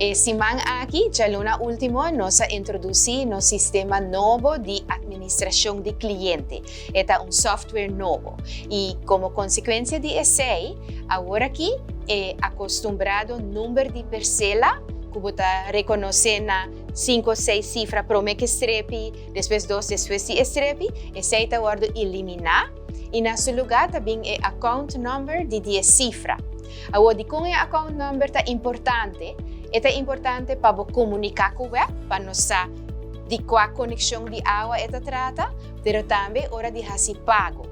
E siman aki, djaluna último, nos a introdusí nos sistema nobo di atministrashon di kliente. E ta un software nobo. I komo konsekuensia di esei, awor aki e akostumbrado number di persela ku bo ta rekonosé na sinku o seis sifra promé ku e strepi, despues dos despues di e strepi, esei ta wòrdu eliminá i na su lugá ta bin e account number di dies sifra. Awor, dikon e account number ta importante? E ta importante pa bo komuniká ku web pa nos sa di kua konekshon di awa e ta trata, pero tambe ora di hasi pago.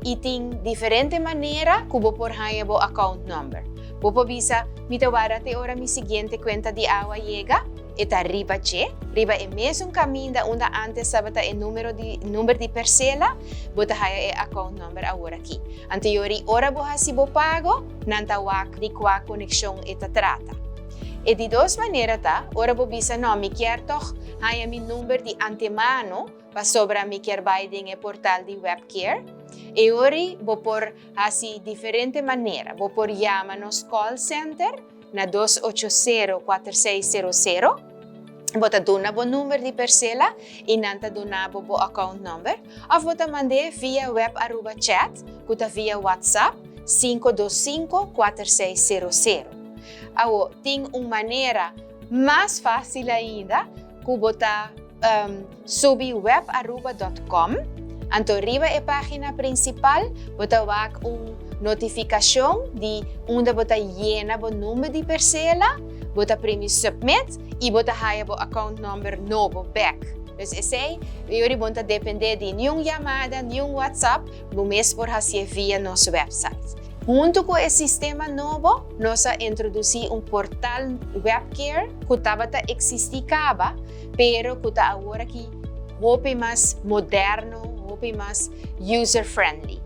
I tin diferente manera ku bo por haña bo account number. Bo por bisa, Mi ta warda te ora mi siguiente kuenta di awa yega. E ta riba dje, riba e mesun kaminda unda ántes tabata e número di number di persela, bo ta haya e account number aworakí. Anto yori ora bo hasi bo pago, nan ta wak di kua konekshon e ta trata. E di dos manera ta, ora bo bisa no, mi kier tòg haña mi number di antemano pasobra mi kier bai den e portal di WebCare, e ori bo por hasi diferente manera. Bo por yama nos call center na 280 4600. Bo ta duna bo number di persela i nan ta duna bo bo account number. Òf bo ta mand'é via Web Aruba Chat, ku ta via WhatsApp, 525 4600. Awo, tin un manera mas fásil ainda ku bo ta subi webaruba.com, anto riba e página prinsipal bo ta wak un notifikashon di unda bo ta yena bo number di persela, bo ta primi submit i bo ta haya bo account number nobo bèk. Dus esei yori bo no ta dependé di niun yamada, niun WhatsApp, bo mes por hasié via nos website. Huntu ku e sistema nobo, nos a introdusí un portal WebCare ku tabata eksistí kaba, pero ku ta awor aki hopi mas moderno, hopi mas user friendly.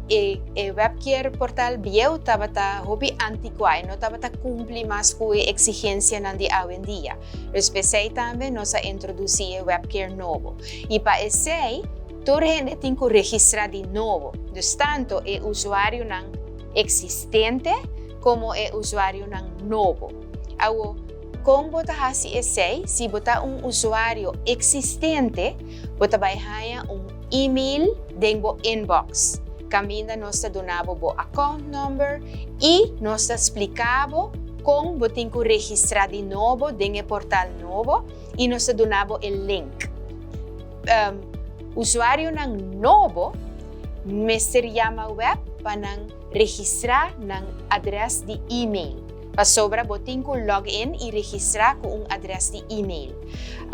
E e WebCare portal bieu tabata hopi antikuá, e no tabata kumpli mas ku e eksigensianan di awendia. Dus p'esei tambe nos a introdusí e WebCare nobo. I pa esei, Tur hende tin ku registrá di nobo, dus tantu e usuarionan eksistente komo e usuarionan nobo. Awo, kon bo ta hasi esei? Si bo ta un usuario eksistente, bo ta bai haña un email den bo inbox kaminda nos ta duna bo bo account number i nos ta splika bo kon bo tin ku registrá di nobo den e portal nobo i nos ta duna bo e link. Usuarionan nobo mester yama web pa nan registrá nan adrès di e-mail, pasobra bo tin ku log in i registrá ku un adrès di e-mail.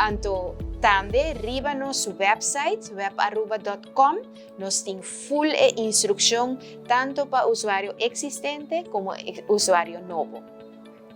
Anto tambe riba nos website webaruba.com nos tin ful e instrukshon tantu pa usuario eksistente komo usuario nobo.